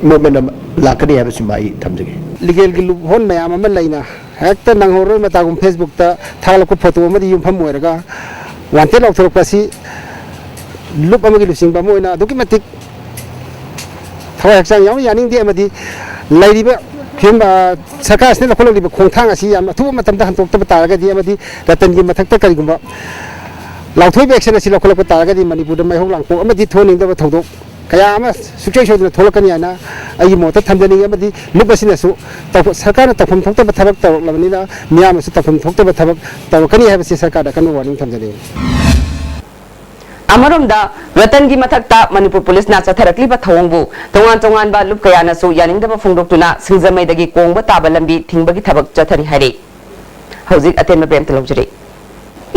ꯃꯨꯞꯃꯦꯟ ꯑꯃ ꯂꯥꯛꯀꯅꯤ ꯍꯥꯏꯕꯁꯤꯃ ꯑꯩ ꯊꯝꯖꯒꯦ꯫ ꯂꯤꯒꯦꯜꯒꯤ ꯂꯨꯞꯍꯣꯜ ꯃꯌꯥꯝ ꯑꯃ ꯂꯩꯅ ꯍꯦꯛꯇ ꯅꯪꯍꯧꯔꯣꯏ ꯃꯇꯥꯒꯨꯝ Facebook-ꯇ ꯊꯥꯒꯠꯂꯛꯄ ꯐꯣꯇꯣ ꯑꯃꯗꯤ ꯌꯨꯝꯐꯝ ꯑꯣꯏꯔꯒ wanted ꯂꯥꯎꯊꯣꯔꯛꯄ ꯑꯁꯤ ꯂꯨꯞ ꯑꯃꯒꯤ ꯂꯨꯆꯤꯡꯕ ꯑꯃ ꯑꯣꯏꯅ ꯑꯗꯨꯛꯀꯤ ꯃꯇꯤꯛ ꯊꯋꯥꯏ ꯍꯛꯆꯥꯡ ꯌꯥꯎꯅ ꯌꯥꯅꯤꯡꯗꯦ꯫ ꯑꯃꯗꯤ ꯂꯩꯔꯤꯕ ꯐꯤꯕꯝ, ꯑ, ꯁꯔꯀꯥꯔ ꯑꯁꯤꯅ ꯂꯧꯈꯠꯂꯛꯂꯤꯕ ꯈꯣꯡꯊꯥꯡ ꯑꯁꯤ ꯌꯥꯝ ꯑꯊꯨꯕ ꯃꯇꯝꯗ ꯍꯟꯗꯣꯛꯇꯕ ꯇꯥꯔꯒꯗꯤ ꯑꯃꯗꯤ ꯔꯇꯟꯒꯤ ꯃꯊꯛꯇ ꯀꯔꯤꯒꯨꯝꯕ ꯂꯥꯎꯊꯣꯛꯏꯕ action ꯑꯁꯤ ꯂꯧꯈꯠꯂꯛꯄ ꯇꯥꯔꯒꯗꯤ ꯃꯅꯤꯄꯨꯔꯗ ꯃꯩꯍꯧ ꯂꯥꯡꯄꯣꯛ ꯑꯃꯗꯤ ꯊꯣꯛꯍꯟꯅꯤꯡꯗꯕ ꯊꯧꯗꯣꯛ ꯀꯌꯥ ꯑꯃ ꯁꯨꯛꯁꯣꯏ ꯁꯣꯏꯗꯅ ꯊꯣꯛꯂꯛꯀꯅꯤ ꯍꯥꯏꯅ ꯑꯩꯒꯤ ꯃꯣꯠꯇ ꯊꯝꯖꯅꯤꯡꯉꯤ꯫ ꯑꯃꯗꯤ ꯂꯨꯞ ꯑꯁꯤꯅꯁꯨ ꯇꯧ-, ꯁꯔꯀꯥꯔꯅ ꯇꯧꯐꯝ ꯊꯣꯛꯇꯕ ꯊꯕꯛ ꯇꯧꯔꯛꯂꯕꯅꯤꯅ ꯃꯤꯌꯥꯝꯅꯁꯨ ꯇꯧꯐꯝ ꯊꯣꯛꯇꯕ ꯊꯕꯛ ꯇꯧꯔꯛꯀꯅꯤ ꯍꯥꯏꯕꯁꯤ ꯁꯔꯀꯥꯔꯗ ꯑꯀꯟꯕ ꯋꯥꯔꯅꯤꯡ ꯊꯝꯖꯅꯤꯡꯉꯤ꯫ ꯑꯃꯔꯣꯝꯗ, ꯔꯇꯟꯒꯤ ꯃꯊꯛꯇ ꯃꯅꯤꯄꯨꯔ ꯄꯨꯂꯤꯁꯅ ꯆꯠꯊꯔꯛꯂꯤꯕ ꯊꯧꯑꯣꯡꯕꯨ ꯇꯣꯉꯥꯟ ꯇꯣꯉꯥꯟꯕ ꯂꯨꯞ ꯀꯌꯥꯅꯁꯨ ꯌꯥꯅꯤꯡꯗꯕ ꯐꯣꯡꯗꯣꯛꯇꯨꯅ ꯁꯤꯡꯖꯃꯩꯗꯒꯤ ꯀꯣꯡꯕ ꯇꯥꯕ ꯂꯝꯕꯤ ꯊꯤꯡꯕꯒꯤ ꯊꯕꯛ ꯆꯠꯊꯔꯤ ꯍꯥꯏꯔꯤ꯫ ꯍꯧꯖꯤꯛ ꯑꯇꯦꯟꯕ ꯕ꯭ꯔꯦꯛ ꯑꯃꯇ ꯂꯧꯖꯔꯤ꯫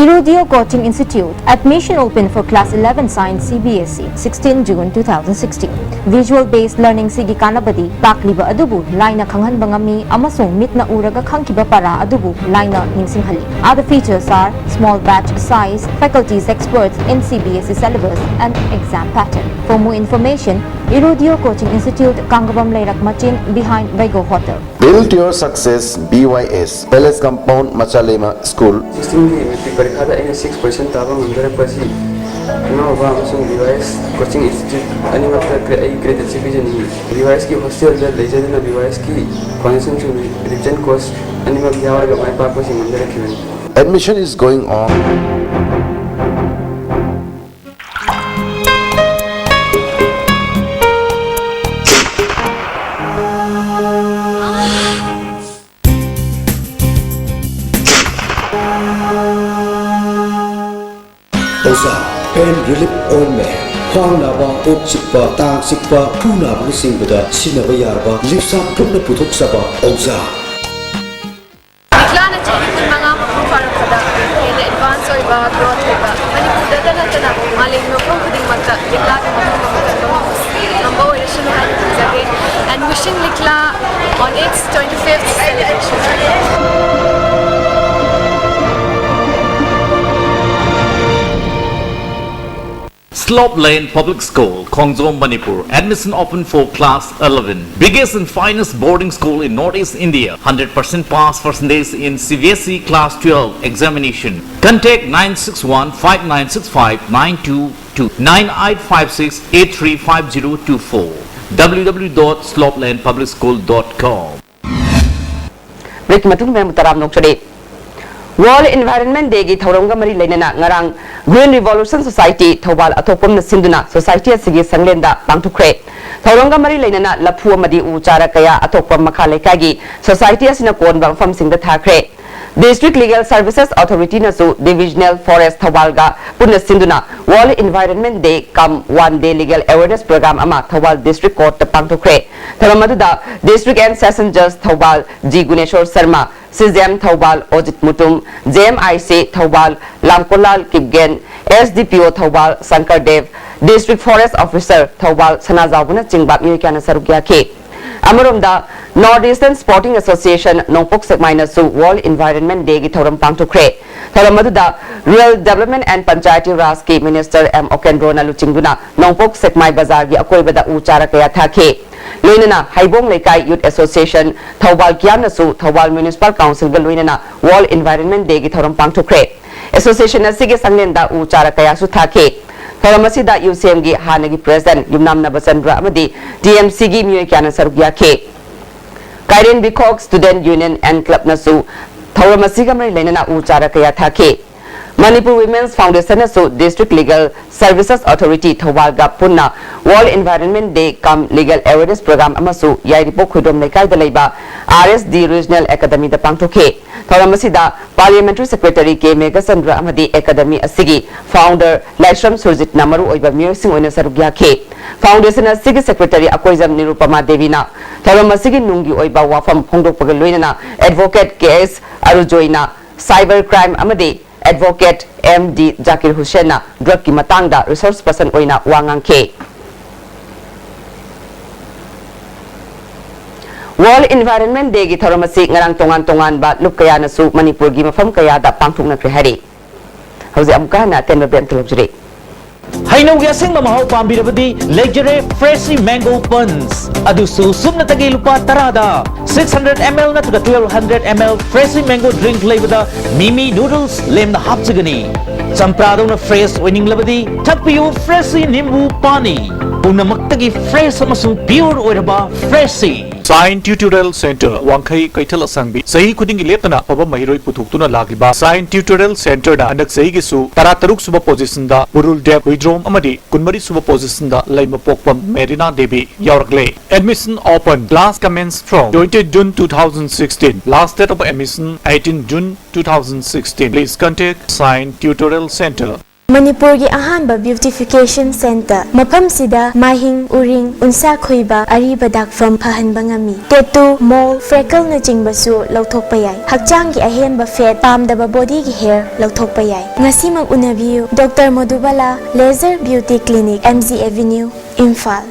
Irudio Coaching Institute, admission open for class eleven science C B S E, sixteen June two thousand sixteen. Visual based learning ꯁꯤꯒꯤ ꯀꯥꯟꯅꯕꯗꯤ ꯇꯥꯛꯂꯤꯕ ꯑꯗꯨꯕꯨ ꯂꯥꯏꯅ ꯈꯪꯍꯟꯕ ꯉꯝꯃꯤ ꯑꯃꯁꯨꯡ ꯃꯤꯠꯅ ꯎꯔꯒ ꯈꯪꯈꯤꯕ ꯄꯔꯥ ꯑꯗꯨꯕꯨ ꯂꯥꯏꯅ ꯅꯤꯡꯁꯤꯡꯍꯜꯂꯤ꯫ Other features are small batch size, faculties experts in C B S E syllabus and exam pattern. For more information, Irudio Coaching Institute, Kangabam Leirak Machin, behind Vaigo Hotel. Build your success, B Y S, Palace Compound, Machalema School. ꯁꯤꯛꯁꯇꯤꯟꯒꯤ matric ꯄꯔꯤꯈꯥꯗ ꯑꯩꯅ six percent ꯇꯥꯕ ꯉꯝꯖꯔꯛꯄ ꯑꯁꯤ ꯏꯃꯥ ꯕꯕꯥ ꯑꯃꯁꯨꯡ B Y S coaching institute ꯑꯅꯤꯃꯛꯇ ꯑꯩ ꯀ꯭ꯔꯦꯗꯤꯠꯁꯤ ꯄꯤꯖꯅꯤꯡꯏ꯫ ꯕꯤ ꯋꯥꯏ ꯑꯦꯁꯀꯤ ꯍꯣꯁꯇꯦꯜꯗ ꯂꯩꯖꯗꯨꯅ ꯕꯤ ꯋꯥꯏ ꯑꯦꯁꯀꯤ ꯐꯥꯎꯟꯗꯦꯁꯟꯁꯤꯡ ꯔꯤꯚꯤꯖꯟ ꯀꯣꯔꯁ ꯑꯅꯤꯃꯛ ꯌꯥꯎꯔꯒ ꯃꯥꯏ ꯄꯥꯛꯄꯁꯤ ꯉꯝꯖꯔꯛꯈꯤꯕꯅꯤ꯫ Admission is going on. ꯑꯣꯖꯥ, pain relief ointment, ꯈ꯭ꯋꯥꯡ ꯅꯥꯕ, ꯀꯣꯛ ꯆꯤꯛꯄ, ꯇꯥꯡ ꯆꯤꯛꯄ, ꯈꯨ ꯅꯥꯕꯅꯆꯤꯡꯕꯗ ꯁꯤꯖꯤꯟꯅꯕ ꯌꯥꯔꯕ ꯂꯤꯞꯁꯥꯞ ꯒ꯭ꯔꯨꯞꯅ ꯄꯨꯊꯣꯛꯆꯕ ꯑꯣꯖꯥ꯫ ꯂꯤꯛꯂꯥꯅ ꯆꯍꯤ ꯀꯨꯟꯃꯉꯥ ꯃꯄꯨꯡ ꯐꯥꯔꯛꯄꯗ ꯍꯦꯟꯅ ꯑꯦꯗꯚꯥꯟꯁ ꯑꯣꯏꯕ, ꯒ꯭ꯔꯣꯊ ꯑꯣꯏꯕ, ꯃꯅꯤꯄꯨꯔꯗꯇ ꯅꯠꯇꯅ ꯃꯥꯂꯦꯝꯒꯤ ꯃꯐꯝ ꯈꯨꯗꯤꯡꯃꯛꯇ ꯂꯤꯛꯂꯥꯒꯤ ꯃꯐꯝ ꯑꯃ ꯀꯟꯕ ꯉꯝꯕ ꯑꯣꯏꯔꯁꯅꯨ ꯍꯥꯏꯅ ꯈꯟꯖꯒꯦ꯫ And wishing Likla on its twenty-fifth celebration. Slope Lane Public School, Khongjom, Manipur. Admission open for class eleven. Biggest and finest boarding school in Northeast India. Hundred percent pass percentage in C B S E class twelve examination. Contact nine six one five nine six five nine two two, nine eight five six eight three five zero two four, W W W dot slope lane public school dot com. ꯕ꯭ꯔꯦꯛꯀꯤ ꯃꯇꯨꯡꯗ ꯃꯌꯥꯝꯕꯨ ꯇꯔꯥꯝꯅ ꯑꯣꯛꯆꯔꯤ꯫ World Environment Day ꯒꯤ ꯊꯧꯔꯝꯒ ꯃꯔꯤ ꯂꯩꯅꯅ ꯉꯔꯥꯡ Green Revolution Society Thoubal ꯑꯊꯣꯛꯄꯝꯅ ꯁꯤꯟꯗꯨꯅ society ꯑꯁꯤꯒꯤ ꯁꯪꯂꯦꯟꯗ ꯄꯥꯡꯊꯣꯛꯈ꯭ꯔꯦ꯫ ꯊꯧꯔꯝꯒ ꯃꯔꯤ ꯂꯩꯅꯅ ꯂꯐꯨ ꯑꯃꯗꯤ ꯎ ꯆꯥꯔꯥ ꯀꯌꯥ ꯑꯊꯣꯛꯄꯝ ꯃꯈꯥ ꯂꯩꯀꯥꯏꯒꯤ society ꯑꯁꯤꯅ ꯀꯣꯟꯕ ꯃꯐꯝꯁꯤꯡꯗ ꯊꯥꯈ꯭ꯔꯦ꯫ District Legal Services Authority ꯅꯁꯨ Divisional Forest ꯊꯧꯕꯥꯜꯒ ꯄꯨꯟꯅ ꯁꯤꯟꯗꯨꯅ World Environment Day cum One Day Legal Awareness Program ꯑꯃ ꯊꯧꯕꯥꯜ District Court ꯇ ꯄꯥꯡꯊꯣꯛꯈ꯭ꯔꯦ꯫ ꯊꯧꯔꯝ ꯑꯗꯨꯗ District and Session Judge Thoubal G Guneshor Sharma, C J M Thoubal Ojit Mutum, J M I C Thoubal ꯂꯥꯝꯀꯣꯂꯥꯜ Kipgen, S D ꯄꯤ ꯑꯣ ꯊꯧꯕꯥꯜ ꯁꯪꯀꯔ ꯗꯦꯕ, District Forest Officer Thoubal ꯁꯅꯥꯖꯥꯎꯕꯅꯆꯤꯡꯕ ꯃꯤꯑꯣꯏ ꯀꯌꯥꯅ ꯁꯔꯨꯛ ꯌꯥꯈꯤ꯫ ꯑꯃꯔꯣꯝꯗ, North Eastern Sporting Association ꯅꯣꯡꯄꯣꯛ ꯁꯦꯛꯃꯥꯏꯅꯁꯨ World Environment Day ꯒꯤ ꯊꯧꯔꯝ ꯄꯥꯡꯊꯣꯛꯈ꯭ꯔꯦ꯫ ꯊꯧꯔꯝ ꯑꯗꯨꯗ Rural Development and Panchayati Raj ꯀꯤ Minister ꯑꯦꯝ ꯑꯣꯀꯦꯟꯗ꯭ꯔꯣꯅ ꯂꯨꯆꯤꯡꯗꯨꯅ ꯅꯣꯡꯄꯣꯛ ꯁꯦꯛꯃꯥꯏ ꯕꯖꯥꯔꯒꯤ ꯑꯀꯣꯏꯕꯗ ꯎ ꯆꯥꯔꯥ ꯀꯌꯥ ꯊꯥꯈꯤ꯫ ꯂꯣꯏꯅꯅ ꯍꯩꯕꯣꯡ ꯂꯩꯀꯥꯏ Youth Association Thoubal ꯀꯤꯌꯥꯝꯅꯁꯨ Thoubal Municipal Council ꯒ ꯂꯣꯏꯅꯅ World Environment Day ꯒꯤ ꯊꯧꯔꯝ ꯄꯥꯡꯊꯣꯛꯈ꯭ꯔꯦ꯫ Association ꯑꯁꯤꯒꯤ ꯁꯪꯂꯦꯟꯗ ꯎ ꯆꯥꯔꯥ ꯀꯌꯥꯁꯨ ꯊꯥꯈꯤ꯫ ꯊꯧꯔꯝ ꯑꯁꯤꯗ ꯌꯨ ꯁꯤ ꯑꯦꯝ ꯒꯤ ꯍꯥꯟꯅꯒꯤ President ꯌꯨꯝꯅꯥꯝ ꯅꯕꯆꯟꯗ꯭ꯔ ꯑꯃꯗꯤ ꯇꯤ ꯑꯦꯝ ꯁꯤ ꯒꯤ ꯃꯤꯑꯣꯏ ꯀꯌꯥꯅ ꯁꯔꯨꯛ ꯌꯥꯈꯤ꯫ ꯀꯥꯏꯔꯦꯟ ꯕꯤꯈꯣꯛ Student Union and Club ꯅꯁꯨ ꯊꯧꯔꯝ ꯑꯁꯤꯒ ꯃꯔꯤ ꯂꯩꯅꯅ ꯎ ꯆꯥꯔꯥ ꯀꯌꯥ ꯊꯥꯈꯤ꯫ Manipur Women's Foundation ꯅꯁꯨ District Legal Services Authority ꯊꯧꯕꯥꯜꯒ ꯄꯨꯟꯅ World Environment Day cum Legal Awareness Program ꯑꯃꯁꯨ ꯌꯥꯏꯔꯤꯄꯣꯛ ꯈꯣꯏꯗꯣꯝ ꯂꯩꯀꯥꯏꯗ ꯂꯩꯕ R S D Regional Academy ꯗ ꯄꯥꯡꯊꯣꯛꯈꯤ꯫ ꯊꯧꯔꯝ ꯑꯁꯤꯗ Parliamentary Secretary ꯀꯦ ꯃꯦꯘꯆꯟꯗ꯭ꯔ ꯑꯃꯗꯤ Academy ꯑꯁꯤꯒꯤ Founder ꯂꯥꯏꯁ꯭ꯔꯝ ꯁꯨꯔꯖꯤꯠꯅ ꯃꯔꯨꯑꯣꯏꯕ ꯃꯤꯑꯣꯏꯁꯤꯡ ꯑꯣꯏꯅ ꯁꯔꯨꯛ ꯌꯥꯈꯤ꯫ Foundation ꯑꯁꯤꯒꯤ Secretary ꯑꯀꯣꯏꯖꯝ ꯅꯤꯔꯨꯄꯃꯥ ꯗꯦꯕꯤꯅ ꯊꯧꯔꯝ ꯑꯁꯤꯒꯤ ꯅꯨꯡꯒꯤ ꯑꯣꯏꯕ ꯋꯥꯐꯝ ꯐꯣꯡꯗꯣꯛꯄꯒ ꯂꯣꯏꯅꯅ Advocate ꯀꯦ ꯑꯦꯁ ꯑꯔꯨꯖꯣꯏꯅ Cyber Crime ꯑꯃꯗꯤ Advocate M D Zakir ꯍꯨꯁꯦꯟꯅ drug ꯀꯤ ꯃꯇꯥꯡꯗ resource person ꯑꯣꯏꯅ ꯋꯥ ꯉꯥꯡꯈꯤ꯫ World Environment Day ꯒꯤ ꯊꯧꯔꯝ ꯑꯁꯤ ꯉꯔꯥꯡ ꯇꯣꯉꯥꯟ ꯇꯣꯉꯥꯟꯕ ꯂꯨꯞ ꯀꯌꯥꯅꯁꯨ ꯃꯅꯤꯄꯨꯔꯒꯤ ꯃꯐꯝ ꯀꯌꯥꯗ ꯄꯥꯡꯊꯣꯛꯅꯈ꯭ꯔꯦ ꯍꯥꯏꯔꯤ꯫ ꯍꯧꯖꯤꯛ ꯑꯃꯨꯛꯀ ꯍꯟꯅ ꯑꯇꯦꯟꯕ ꯕꯦꯟꯇ ꯂꯧꯖꯔꯤ꯫ ꯍꯩꯅꯧꯒꯤ ꯑꯁꯦꯡꯕ ꯃꯍꯥꯎ ꯄꯥꯝꯕꯤꯔꯕꯗꯤ ꯂꯩꯖꯔꯦ Freshie Mango Buns, ꯑꯗꯨꯁꯨ ꯁꯨꯞꯅꯇꯒꯤ ꯂꯨꯄꯥ ꯇꯔꯥꯗ꯫ Six hundred M L ꯅꯠꯇ꯭ꯔꯒ twelve hundred M L Freshie Mango Drink ꯂꯩꯕꯗ Mimi Noodles ꯂꯦꯝꯅ ꯍꯥꯞꯆꯒꯅꯤ꯫ ꯆꯝꯄ꯭ꯔꯥꯗꯧꯅ fresh ꯑꯣꯏꯅꯤꯡꯂꯕꯗꯤ ꯊꯛꯄꯤꯌꯨ Freshie ꯅꯤꯝꯕꯨ ꯄꯥꯅꯤ, ꯄꯨꯝꯅꯃꯛꯇꯒꯤ fresh ꯑꯃꯁꯨꯡ pure ꯑꯣꯏꯔꯕ Freshie꯫ Sign Tutorial Center, ꯋꯥꯡꯈꯩ ꯀꯩꯊꯦꯜ ꯑꯁꯥꯡꯕꯤ꯫ ꯆꯍꯤ ꯈꯨꯗꯤꯡꯒꯤ ꯂꯦꯞꯇꯅ ꯑꯐꯕ ꯃꯍꯩꯔꯣꯏ ꯄꯨꯊꯣꯛꯇꯨꯅ ꯂꯥꯛꯂꯤꯕ Sign Tutorial Centerꯅ ꯍꯟꯗꯛ ꯆꯍꯤꯒꯤꯁꯨ ꯇꯔꯥ ꯇꯔꯨꯛ ꯁꯨꯕ positionꯗ ꯎꯔꯨꯜ ꯗꯦꯞ, ꯍꯨꯏꯗ꯭ꯔꯣꯝ ꯑꯃꯗꯤ ꯀꯨꯟꯃꯔꯤ ꯁꯨꯕ positionꯗ ꯂꯩꯃꯄꯣꯛꯄꯝ ꯃꯦꯔꯤꯅꯥ ꯗꯦꯕꯤ ꯌꯥꯎꯔꯛꯂꯦ꯫ Admission open. Class commence from twenty June two thousand sixteen. Last date of admission eighteen June two thousand sixteen. Please contact Sign Tutorial Center. ꯃꯅꯤꯄꯨꯔꯒꯤ ꯑꯍꯥꯟꯕ beautification center꯫ ꯃꯐꯝꯁꯤꯗ ꯃꯥꯏꯍꯤꯡ, ꯎꯔꯤꯡ, ꯎꯟꯁꯥ ꯈꯣꯏꯕ, ꯑꯔꯤꯕ ꯗꯥꯛꯐꯝ ꯐꯍꯟꯕ ꯉꯝꯃꯤ꯫ Tattoo, mole, freckleꯅꯆꯤꯡꯕꯁꯨ ꯂꯧꯊꯣꯛꯄ ꯌꯥꯏ꯫ ꯍꯛꯆꯥꯡꯒꯤ ꯑꯍꯦꯟꯕ fat, ꯄꯥꯝꯗꯕ bodyꯒꯤ hair ꯂꯧꯊꯣꯛꯄ ꯌꯥꯏ꯫ ꯉꯁꯤꯃꯛ ꯎꯅꯕꯤꯌꯨ꯫ Doctor ꯃꯣꯗꯨꯕꯥꯂꯥ, Laser Beauty Clinic, M G Avenue, Imphal.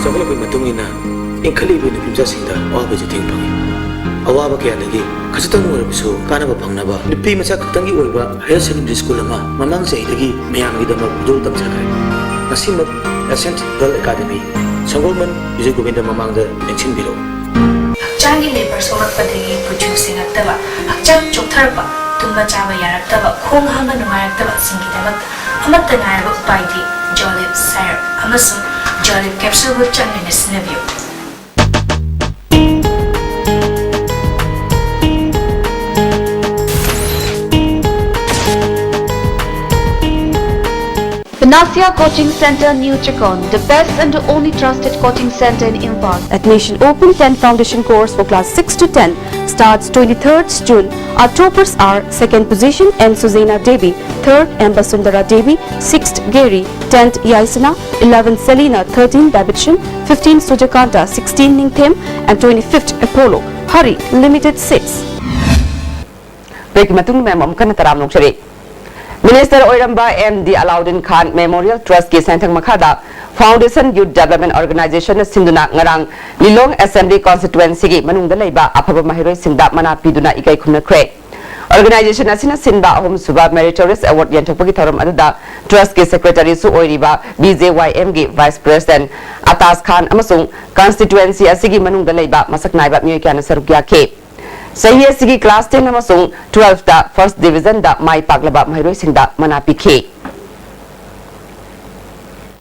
ꯆꯥꯎꯈꯠꯂꯛꯄꯒꯤ ꯃꯇꯨꯡ ꯏꯟꯅ ꯏꯟꯈꯠꯂꯛꯂꯤꯕ ꯅꯨꯄꯤ ꯃꯆꯥꯁꯤꯡꯗ ꯑꯋꯥꯕꯁꯨ ꯊꯦꯡ ꯐꯪꯏ꯫ ꯑꯋꯥꯕ ꯀꯌꯥꯗꯒꯤ ꯈꯖꯤꯛꯇꯪ ꯑꯣꯏꯔꯕꯁꯨ ꯀꯥꯟꯅꯕ ꯐꯪꯅꯕ ꯅꯨꯄꯤ ꯃꯆꯥ ꯈꯛꯇꯪꯒꯤ ꯑꯣꯏꯕ higher secondary school ꯑꯃ ꯃꯃꯥꯡ ꯆꯍꯤꯗꯒꯤ ꯃꯌꯥꯝꯒꯤꯗꯃꯛ ꯈꯨꯗꯣꯜ ꯇꯝꯖꯈ꯭ꯔꯦ꯫ ꯉꯁꯤꯃꯛ Ascent Girl Academy, ꯁꯪꯒꯣꯜꯕꯟ, Bijoy Govinda ꯃꯃꯥꯡꯗ ꯂꯦꯡꯁꯤꯟꯕꯤꯔꯛꯎ꯫ ꯍꯛꯆꯥꯡꯒꯤ ꯂꯦꯕꯔ ꯁꯣꯛꯂꯛꯄꯗꯒꯤ ꯀꯨꯆꯨ ꯁꯦꯡꯉꯛꯇꯕ, ꯍꯛꯆꯥꯡ ꯆꯣꯛꯊꯔꯛꯄ, ꯇꯨꯝꯕ ꯆꯥꯕ ꯌꯥꯔꯛꯇꯕ, ꯈꯣꯡ ꯍꯥꯝꯕ ꯅꯨꯡꯉꯥꯏꯔꯛꯇꯕꯁꯤꯡꯒꯤꯗꯃꯛꯇ ꯑꯃꯠꯇ ꯉꯥꯏꯔꯕ ꯎꯄꯥꯏꯗꯤ Jolib Syrup ꯑꯃꯁꯨꯡ Jolib Capsule ꯒ ꯆꯥꯡ ꯅꯥꯏꯅ ꯁꯤꯖꯤꯟꯅꯕꯤꯌꯨ꯫ Panasia Coaching Center, New Chakon, the best and the only trusted coaching center in Imphal. Admission open. Ten foundation course for class six to ten starts twenty-third June. Our toppers are second position M Suzaina Devi, third M Basundara Devi, sixth Gary, tenth Yaisana, eleventh Selina, thirteenth Babichin, fifteenth Sujakanta, sixteenth Ningthem, and twenty-fifth Apollo. Hurry, limited seats. Break ꯃꯇꯨꯡ ꯃꯌꯥꯝ ꯑꯃꯨꯛ ꯍꯟꯅ ꯇꯔꯥꯝꯅ ꯑꯣꯛꯆꯔꯤ꯫ Minister ꯑꯣꯏꯔꯝꯕ M D Alauddin Khan Memorial Trust ꯀꯤ ꯁꯦꯟꯊꯪ ꯃꯈꯥꯗ Foundation Youth Development Organization ꯅ ꯁꯤꯟꯗꯨꯅ ꯉꯔꯥꯡ ꯂꯤꯂꯣꯡ Assembly Constituency ꯒꯤ ꯃꯅꯨꯡꯗ ꯂꯩꯕ ꯑꯐꯕ ꯃꯍꯩꯔꯣꯏꯁꯤꯡꯗ ꯃꯅꯥ ꯄꯤꯗꯨꯅ ꯏꯀꯥꯏ ꯈꯨꯝꯅꯈ꯭ꯔꯦ꯫ Organization ꯑꯁꯤꯅ ꯁꯤꯟꯕ ꯑꯍꯨꯝꯁꯨꯕ Meritorious Award ꯌꯦꯟꯊꯣꯛꯄꯒꯤ ꯊꯧꯔꯝ ꯑꯗꯨꯗ Trust ꯀꯤ Secretary ꯁꯨ ꯑꯣꯏꯔꯤꯕ B J Y M ꯒꯤ Vice President ꯑꯇꯥꯁ ꯈꯥꯟ ꯑꯃꯁꯨꯡ Constituency ꯑꯁꯤꯒꯤ ꯃꯅꯨꯡꯗ ꯂꯩꯕ ꯃꯁꯛ ꯅꯥꯏꯕ ꯃꯤꯑꯣꯏ ꯀꯌꯥꯅ ꯁꯔꯨꯛ ꯌꯥꯈꯤ꯫ ꯆꯍꯤ ꯑꯁꯤꯒꯤ class ten ꯑꯃꯁꯨꯡ twelve ꯇ first division ꯗ ꯃꯥꯏ ꯄꯥꯛꯂꯕ ꯃꯍꯩꯔꯣꯏꯁꯤꯡꯗ ꯃꯅꯥ ꯄꯤꯈꯤ꯫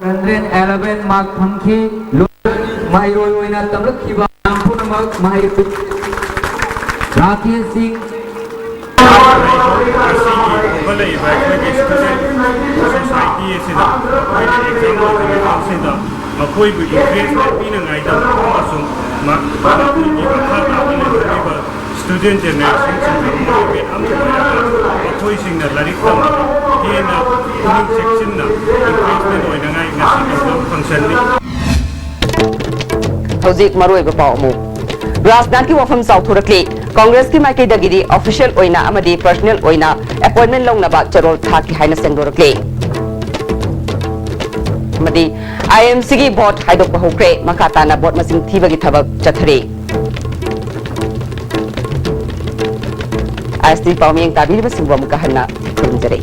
Hundred eleven mark ꯐꯪꯈꯤ꯫ ꯃꯍꯩꯔꯣꯏ ꯑꯣꯏꯅ ꯇꯝꯂꯛꯈꯤꯕ ꯄꯨꯝꯅꯃꯛ ꯃꯍꯩꯔꯣꯏ ꯔꯥꯀꯦꯁ ꯁꯤꯡ꯫ ꯉꯁꯤꯒꯤ ꯍꯧꯒꯠꯂꯛꯏꯕ ꯑꯩꯈꯣꯏꯒꯤ student society ꯑꯁꯤꯗ ꯃꯈꯣꯏꯅ exam ꯂꯣꯏꯈ꯭ꯔꯕ ꯃꯇꯨꯡꯁꯤꯗ ꯃꯈꯣꯏꯕꯨ encouragement ꯄꯤꯅꯉꯥꯏꯗ ꯑꯃꯁꯨꯡ ꯃ-, ꯃꯈꯣꯏꯒꯤ ꯃꯈꯥ ꯇꯥꯕ ꯂꯩꯍꯧꯔꯤꯕ student generation ꯁꯤꯡꯗ motivate ꯑꯃ ꯑꯣꯏꯔꯒ ꯃꯈꯣꯏꯁꯤꯡꯅ ꯂꯥꯏꯔꯤꯛ ꯇꯝꯕꯗ ꯍꯦꯟꯅ ꯄꯨꯛꯅꯤꯡ ꯆꯦꯛꯁꯤꯟꯅ encouragement ꯑꯣꯏꯅꯉꯥꯏ ꯉꯁꯤ ꯇꯧꯕ function ꯅꯤ꯫ ꯍꯧꯖꯤꯛ ꯃꯔꯨꯑꯣꯏꯕ ꯄꯥꯎ ꯑꯃꯨꯛ꯫ ꯔꯥꯖꯅꯥꯊꯀꯤ ꯋꯥꯐꯝ ꯆꯥꯎꯊꯣꯔꯛꯂꯤ꯫ ꯀꯪꯒ꯭ꯔꯦꯁꯀꯤ ꯃꯥꯏꯀꯩꯗꯒꯤꯗꯤ official ꯑꯣꯏꯅ ꯑꯃꯗꯤ personal ꯑꯣꯏꯅ appointment ꯂꯧꯅꯕ ꯆꯔꯣꯜ ꯊꯥꯈꯤ ꯍꯥꯏꯅ ꯁꯦꯡꯗꯣꯔꯛꯂꯤ꯫ ꯑꯃꯗꯤ IMC ꯒꯤ vote ꯍꯥꯏꯗꯣꯛꯄ ꯍꯧꯈ꯭ꯔꯦ꯫ ꯃꯈꯥ ꯇꯥꯅ vote ꯃꯁꯤꯡ ꯊꯤꯕꯒꯤ ꯊꯕꯛ ꯆꯠꯊꯔꯤ꯫ IST ꯄꯥꯎꯃꯤꯌꯦꯡ ꯇꯥꯕꯤꯔꯤꯕꯁꯤꯡꯕꯨ ꯑꯃꯨꯛꯀ ꯍꯟꯅ ꯈꯨꯔꯨꯝꯖꯔꯤ꯫